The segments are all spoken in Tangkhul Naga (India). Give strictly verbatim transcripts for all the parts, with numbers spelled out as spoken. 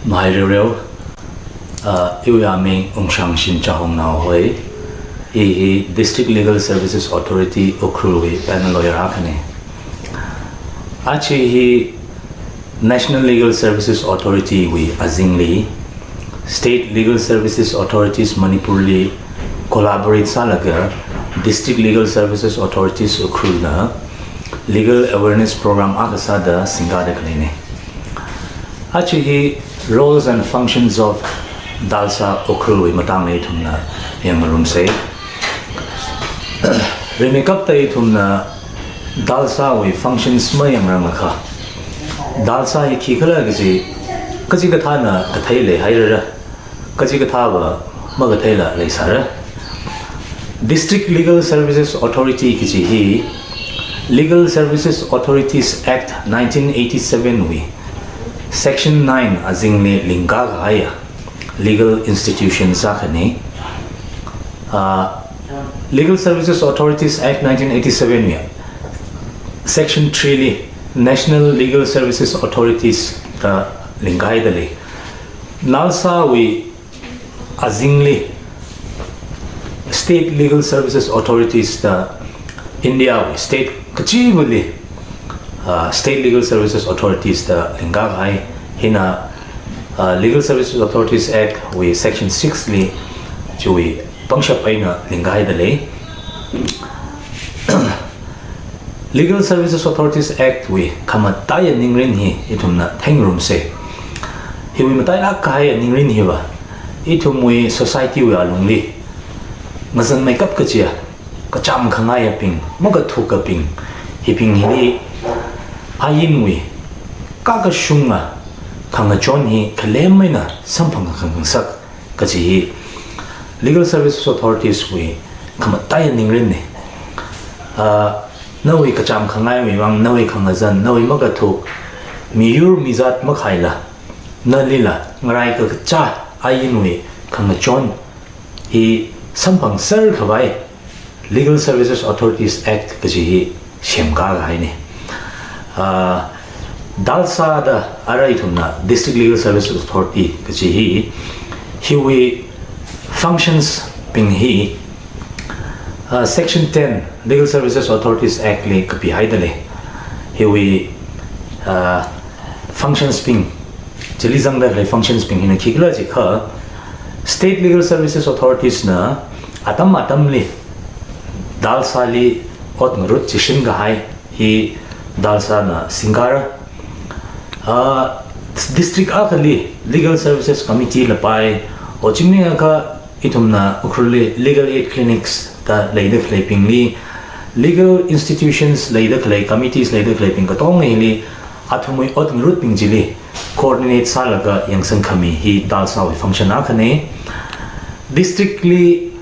Mahai reoreo, uh, iwui aming Ungshang Shin Chahong Naohoi, i hi District Legal Services Authority Ukhrul wui panel lawyer akhane. Achi hi National Legal Services Authority wui azingli, State Legal Services Authorities Manipur li collaborate sālaga District Legal Services Authorities Ukhrul na legal awareness program akha sāda singkada khaleine. Achi hi roles and functions of DLSA Ukhrul wui matangli ithumna yangngarumsei. Rimeikapta ithumna DLSA wui functions mayangrangakha, DLSA hi khikhala kaji, kachikathāna kathei leihairara, kachikathāva makatheila leisāra. District Legal Services Authority kaji hi Legal Services Authorities Act nineteen eighty-seven wui Section nine azingli lingkakahaiya legal institution akhane. Uh, Legal Services Authorities Act nineteen eighty-seven wui Section three li National Legal Services Authorities da lingkahaida lei. NLSA wui azingli State Legal Services Authorities da India wui state kachivali, uh, State Legal Services Authorities da lingkahai hina, uh, Legal Services Authorities Act wui Section six li chiwui pangshap eina lingkahaida lei. Legal Services Authorities Act wui khamataiya ningrin hi ithumna theingarumsei. Hiwui matailāk kahaiya ningrin hiva ithumwui society wui alungli ngazanmeikap kajiya, kacham khangaiyabing, makathukabing, hibing hili ainwui kakashunga khangachon hi khalem eina samphang khangasak kaji hi Legal Services Authorities wui khamataiya ningrinne. Ah, nawui kacham khangaiwui vang, nawui khangazan, nawui makathuk, miyur mizat makhaila, nalila ngarai kakacha ainwui khangachon hi samphangser khavai Legal Services Authorities Act kaji hi semkahaine. Ah, DLSA da arui ithumna District Legal Services Authority kaji hi, hiwui functions bing hi, ah, Section ten Legal Services Authorities Act li kapihaida lei. Hiwui, ah, functions bing, chili zangda khalei functions bing hina khikhala jiakha, State Legal Services Authorities na atam atamli DLSA li ot ngarut chishin kahai hi DLSA na singkara. Ah, district akhali Legal Services Committee lapai, o chimningakha ithumna Ukhrulli Legal Aid Clinics da leida khaleibingli, legal institutions leida khalei, committees leida khaleibing katonga hili, athumwui ot ngarutbing chili coordinate sālaga yangsang khami hi DLSA wui function akhane. District li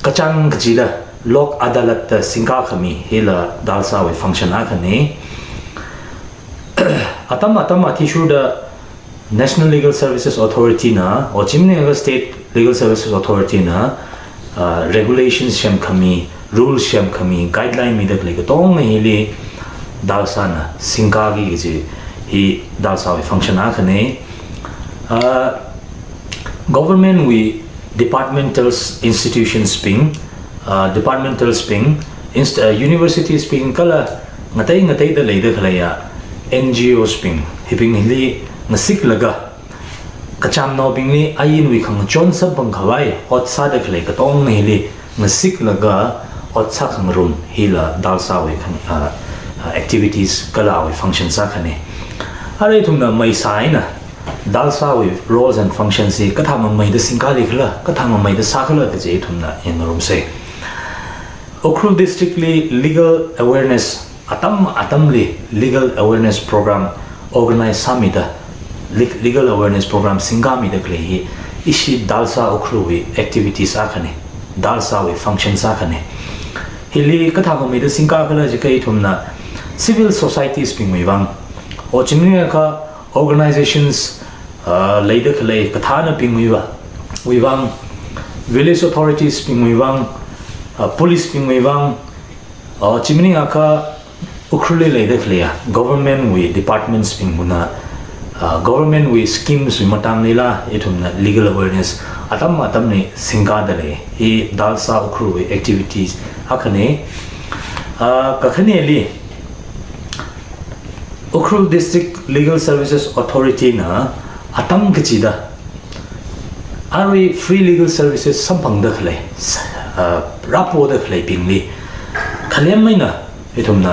kachāng kachida Lok Adalat da singka khami hila DLSA wui function akhane. Atam atam athishurda National Legal Services Authority na, o chimningakha State Legal Services Authority na, ah, regulations sem khami, rules sem khami, guideline mida khalei katonga hili DLSA na singkaki kaji hi DLSA wui function akhane. Ah, government wui departmental institutions bing, ah, departmental bing, inst-, ah, universities bing kala ngatei ngateida leida khaleiya N G Os bing, hibing hili ngasiklaga, kachamnaobingli ainwui khangachon samphang khavai ot sāda khalei katonga hili ngasiklaga ot sākhangarum hila DLSA wui khang-, ah, ah, activities kala awui functions akhane. Arui ithumna maisā eina DLSA wui roles and functions hi kathā mameida singkali khala, kathā mameida sākhala kaji ithumna yangngarumsei. Ukhrul District li legal awareness, atam atamli legal awareness program organize sāmida, le-, legal awareness program singkamida khalei hi ishi DLSA Ukhrul wui activities akhane, DLSA wui functions akhane. Hili kathā mameida singka khala jiakha ithumna civil societies bingwui vang, o chimningakha organizations, ah, leida khalei kathānabingwui va-, wui vang, village authorities bingwui vang, ah, police bingwui vang, o chimningakha Ukhrulli leida khaleiya government wui departments bingwuina, uh, government wui schemes wui matangli la ithumna legal awareness atam atamli singkada lei. Hi DLSA Ukhrul wui activities akhane. Uh, kakhaneli Ukhrul District Legal Services Authority na atam kachida arui free legal services samphangda khalei, uh, rāpoda khaleibingli khalemmeina ithumna,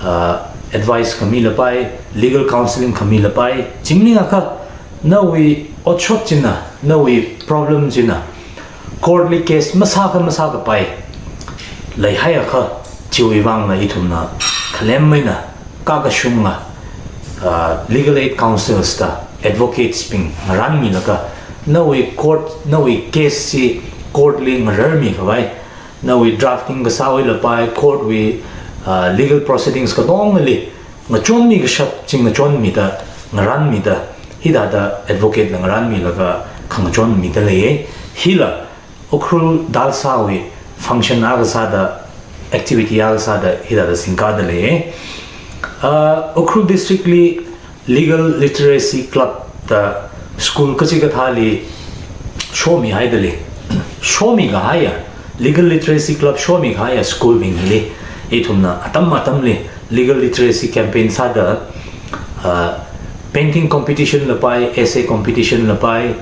uh, advice khami lapai, legal counseling khami lapai, chimningakha nawui otshot china, nawui problem china court li case masākha masākapai leihaiakha, chiwui vangla ithumna khalemmeina kakashunga, uh, legal aid counsels da advocates bing ngaranmilaga nawui court, nawui case chi court li ngararmi khavai, nawui drafting kasāwui lapai, court wui, uh, legal proceedings katongali ngachonmi kashap chingachonmida, ngaranmida, hithāda advocate la ngaranmilaga khangachonmida leiye. Hila Ukhrul DLSA wui function akha sāda, activity akha sāda hithāda singkada leiye. Uh, Ukhrul District li Legal Literacy Club da school kachikathāli shomihaida lei. Shomikahaiya, Legal Literacy Club shomikahaiya school bingli ithumna atam atamli legal literacy campaign sāda, uh, painting competition lapai, essay competition lapai,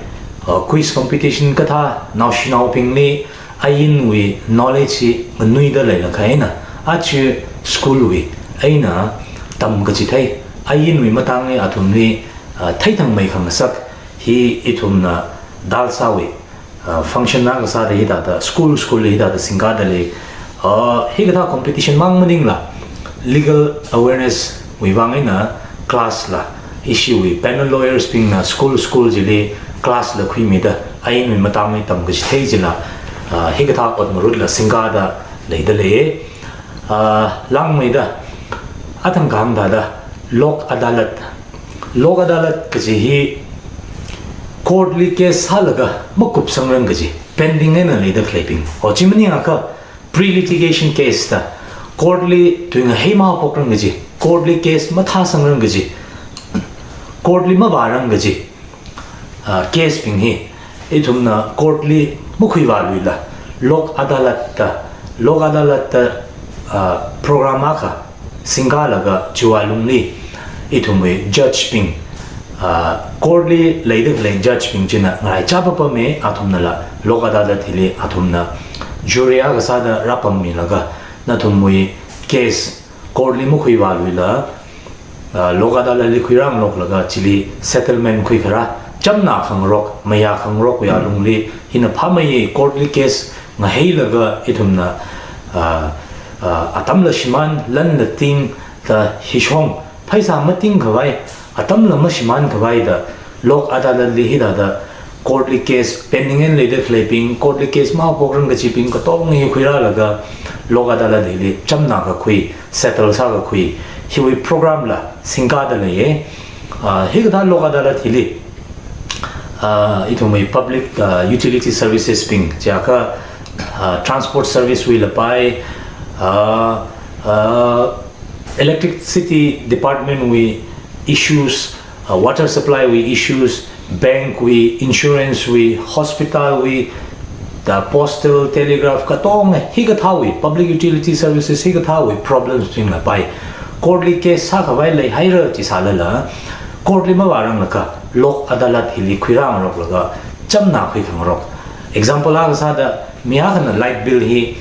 uh, quiz competition kathā naoshinaobingli ainwui knowledge hi nganuida leilakha eina, achi school wui eina tamkachithei ainwui matangli athumli, uh, theithangmei khangasak hi ithumna DLSA wui, uh, function akha sāda hithāda school school li hithāda singkada lei. Uh, hikathā competition mang maningla legal awareness wui vang eina class la, ishiwui panel lawyers bingna school school chili class la khuimida ainwui matangli tamkachithei chila, uh, hikathā otngarutla singkada leida lei. Uh, langmeida athang kahāng thāda Lok Adalat, Lok Adalat kaji hi court li case sālaga makupsangrang kaji, pending eina leida khaleibing, o chi maningakha pre-litigation case da, court li tui ngahei mapokrang kaji, court li case mathāsangrang kaji, court li mavārang kaji, uh, case bing hi ithumna court li makhuivāluila Lok Adalat da, Lok Adalat da, uh, program akha singkalaga chiwui alungli ithumwui judge bing, uh, court li leida khalei judge bing china ngaraichā papame, athumnala Lok Adalat hili athumna jury akha sāda rāpammilaga nathumwui case court li makhuivāluila, uh, Lok Adalat li khuirāngaroklaga chili settlement khuikharā, chamna khangarok, mayā khangarokwui alungli hina phāmeiye. Court li case ngaheilaga ithumna, uh, uh, atamla shimān, lanla ting da hishong, pheisā mating khavai, atamla mashimān khavai da Lok Adalat li hithāda court li case pending eina leida khaleibing, court li case mapokrang kachibing katonga hi khuirālaga Lok Adalat hili chamna kakhui, settle sākakhui, hiwui program la singkada leiye. Uh, hikathā Lok Adalat hili, uh, ithumwui public, uh, utility services bing, chiakha, uh, transport service wui lapai, uh, uh, electricity department wui issues, uh, water supply wui issues, bank wui, insurance wui, hospital wui, the postal, telegraph katonga hikathāwui, public utility services hikathāwui problems bing lapai court li case sākhavai leihaira chi sālala, court li mavāranglakha Lok Adalat hili khuirāngaroklaga chamna khuikhangarok. Example akha sāda, mi akhana light bill hi,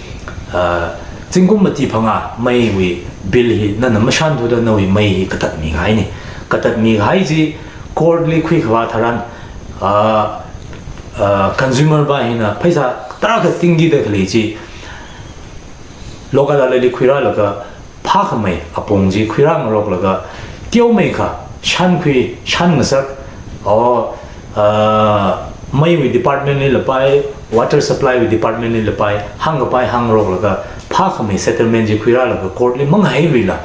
uh, zingkum mati phangā meiwui bill hi nana mashānthuda nawui mei hi katatmi kahaine. Katatmi kahai chi court li khuikhavā tharan, uh, uh, consumer va hina pheisā tarākha tingkida khalei chi Lok Adalat li khuirālaga phākhamei apong chi khuirāngaroklaga teomeikha shānkhui, shānngasak, o, uh, meiwui department li lapai, water supply wui department li lapai, hāngkapai hāngaroklaga phākhamei settlement chi khuirālaga court li mangahailuila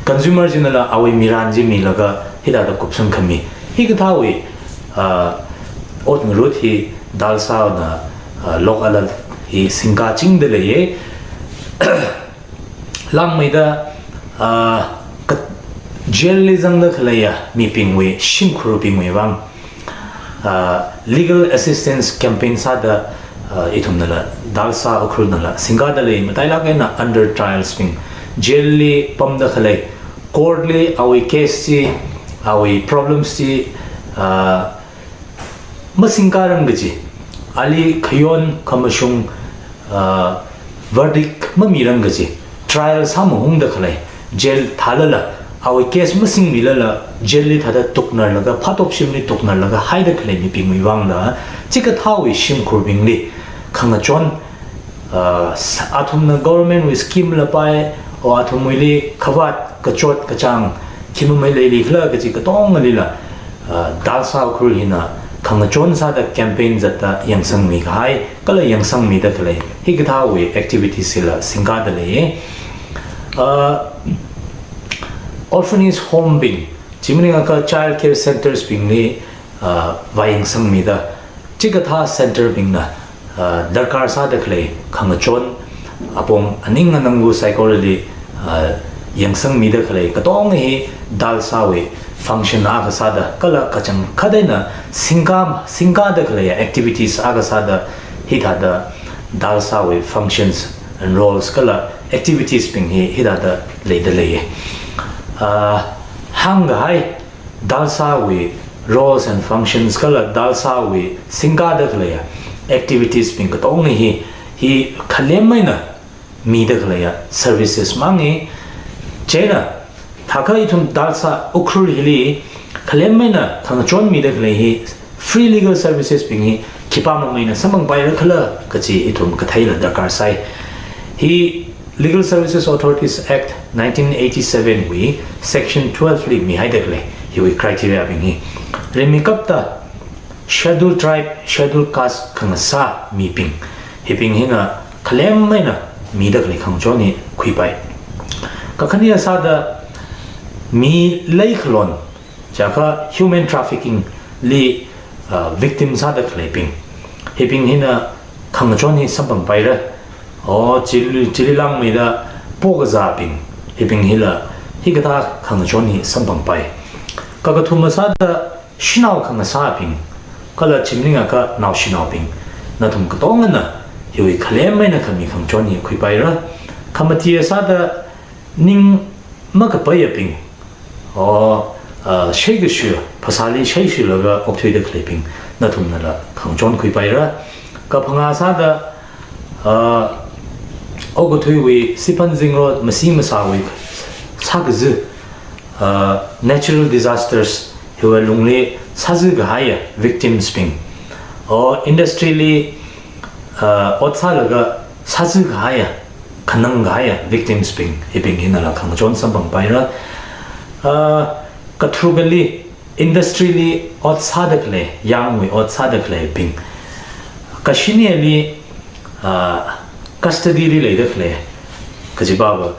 consumer chinala awui miran chi milaga hithāda kupsangkhami, hikathāwui, uh, otngarut hi DLSA na, uh, Lok Adalat hi singkachingda leiye. Langmeida, uh, ka-, Jail li zangda khaleiya mibingwui shimkhurbingwui vang, ah, legal assistance campaign sāda, ah, ithumnala, DLSA Ukhrulnala singkāda lei, matailāk eina under trials bing, jail li pamda khalei, court li awui case chi, awui problems chi, ah, masingkārang kaji, ali khayon khamashung, ah, verdict mamirang kaji, trial sāmahungda khalei, jail thālala, awui case masingmilala, jail li thāda tuknarlaga, phātop shimli tuknarlaga haida khalei mibingwui vangla, chikathāwui shimkhurbingli khangachon, ah, s-, athumna government wui scheme la pai, o athumwuili khavāt kachot kachāng khi mamei leilikhala kaji katongalila, ah, DLSA Ukhrul hina khangachon sāda campaign zatda yangsangmi kahai, kala yangsangmida khalei, hikathāwui activities hila singkāda lei. Ah, orphanage home bing, chi maningakha child care centres bingli, ah, vāyangsangmida, chikathā center bingna, ah, darkar sāda khalei khangachon, apong aning ananggu saikorali, ah, yangsangmida khalei katonga hi DLSA wui function akha sāda, kala kachangkhat eina singkā, singkāda khalei activities akha sāda, hithāda DLSA wui functions and roles kala activities bing hi hithāda leida lei. Ah, hāngkahai DLSA wui roles and functions kala DLSA wui singkāda khaleiya activities bing katonga hi, hi khalem eina mida khaleiya services mangna. Chieina, thākha ithum DLSA Ukhrul hili khalem eina khangachon mida khalei hi free legal services bing hi khipā mameina samphangpaira khala kaji ithum katheila darkar sai. Hi Legal Services Authorities Act nineteen eighty-seven wui section twelve li mihaida khalei, hiwui criteria bing hi. Rimeikapta Scheduled Tribe, Scheduled Caste khangasā mibing, hibing hina khalem eina mida khalei khangachon hi khuipai. Kakhane sāda mi leikhalon, chiakha human trafficking li, ah, victim sāda khaleibing, hibing hina khangachon hi samphangpaira. O, chili, chili langmeida pokazābing, hibing hila, hikathā khangachon hi samphangpai. Kakathuma sāda shanao khangasābing, kala chi maningakha naoshinaobing, nathum katongana hiwui khalem eina khami khangachon hi khuipaira. Khamatiya sāda ning makapaiyabing, o, ah, sheikashu, phasāli sheishilaga okthuida khaleibing, nathumnala khangachon khuipaira. Kaphangā sāda, ah, okathuiwui siphan zingrot masi masāwui sākazi, ah, natural disasters hiwui lungli sāzi kahaiya victims bing, o industry li, ah, ot sālaga sāzi kahaiya, khanang kahaiya victims bing, hibing hinala khangachon samphangpaira. Ah, katharukali industry li ot sāda khalei, yangwui ot sāda khaleibing, kashineli, ah, custody li leida khalei, kajiva,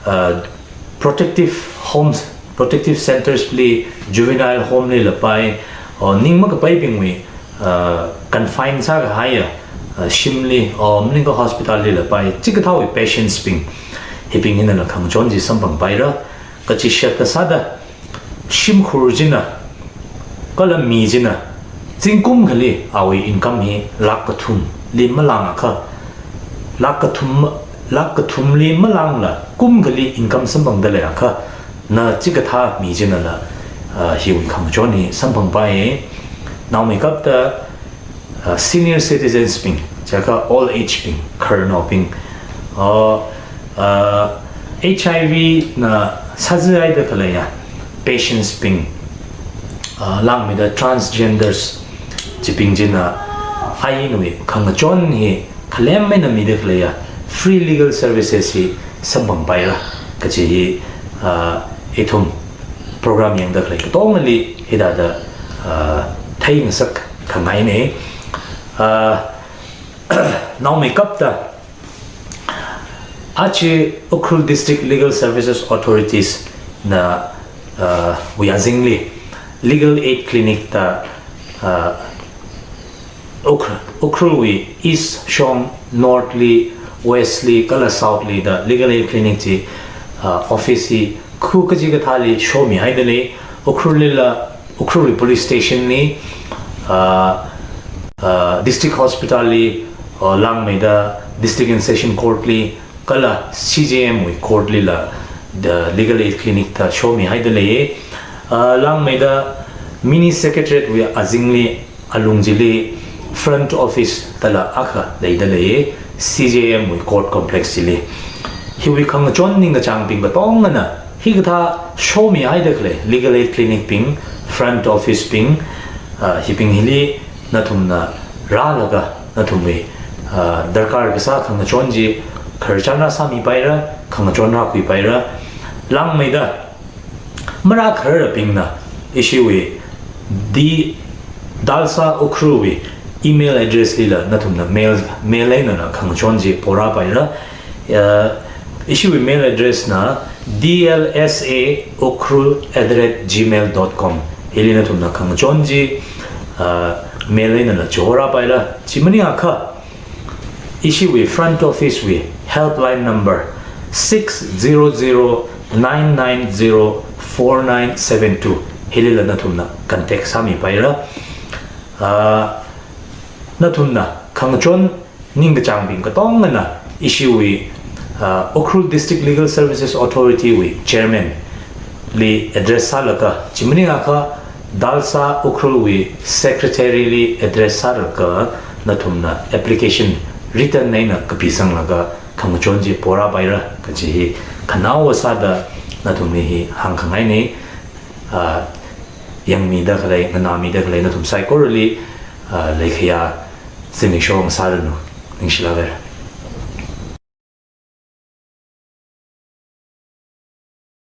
ah, protective homes, protective centres li, juvenile home lila pai, o ning makapaibingwui, ah, confine sākahaiya, ah, shimli, o maningakha hospital lila pai, chikathāwui patients bing, hibing hinala khangachon chi samphangpaira. Kachishatta sāda, shimkhur china, kala mi china, zingkum khali awui income hi lakh kathumli malāngakha, lakh kathum, lakh kathumli malāngla kum khali income samphangda leiakha, na chikathā mi chinala, ah, hiwui khangachon hi samphangpai. Naomeikapta, ah, senior citizens bing, chiakha old age bing, khararnaobing, ah, ah, H I V na sāzihaida khaleiya patients bing, ah, langmeida transgenders chibing china ainwui khangachon hi khalem eina mida khaleiya free legal services hi samphangpaira kaji hi, ah, ithum program yangda khalei katongali hithāda, ah, theingasak khangaina. Ah, naomeikapta, aja Ukhrul District Legal Services Authorities na, ah, wui azingli Legal Aid Clinic da, ah, Ukh-, Ukhrulwui East shong, North li, West li, kala South li da Legal Aid Clinic chi, ah, office hi khu kaji kathāli shomihaida lei. Ukhrul lila, Ukhrul Police Station li, ah, ah, District Hospital li, ah, langmeida District and Session Court li, kala C J M wui court lila, the Legal Aid Clinic da shomihaida lei. Ah, langmeida Mini Secretariat wui azingli, alung chili front office dala akha leida lei, C J M wui court complex chili. Hiwui khangachon ningkachāngbing katongana, hikathā shomihaida khalei Legal Aid Clinic bing, front office bing, ah, hibing hili nathumna rālaga, nathumwui, ah, darkar kasā khangachon chi khararchan rāsāmipaira, khangachon rākhuipaira. Langmeida marākhararbingna ishiwui D, DLSA Ukhrul wui email address lila nathumna mail, mail einana khangachon chi porāpaira. Uh, ishiwui mail address na D L S A ukhrul at the rate gmail dot com. Hili nathumna khangachon chi, uh, mail einana chihorāpaira. Chi maningakha, ishiwui front office wui helpline number six zero zero nine nine zero four nine seven two, hilila nathumna contact sāmipaira. Ah, nathumna khangachon ningkachāngbing katongana ishiwui, ah, Ukhrul District Legal Services Authority wui chairman li address sālaga, chi maningakha DLSA Ukhrul wui secretary li address sālaga, nathumna application written eina kapisanglaga khangachon chi porāpaira kaji hi khanaowa sāda nathumli hi hāngkhangaina. Ah, yangmida khalei, nganāmida khalei nathum saikorali, ah, leikhayā zimiksho ngasāranu. Ningshilāk haira.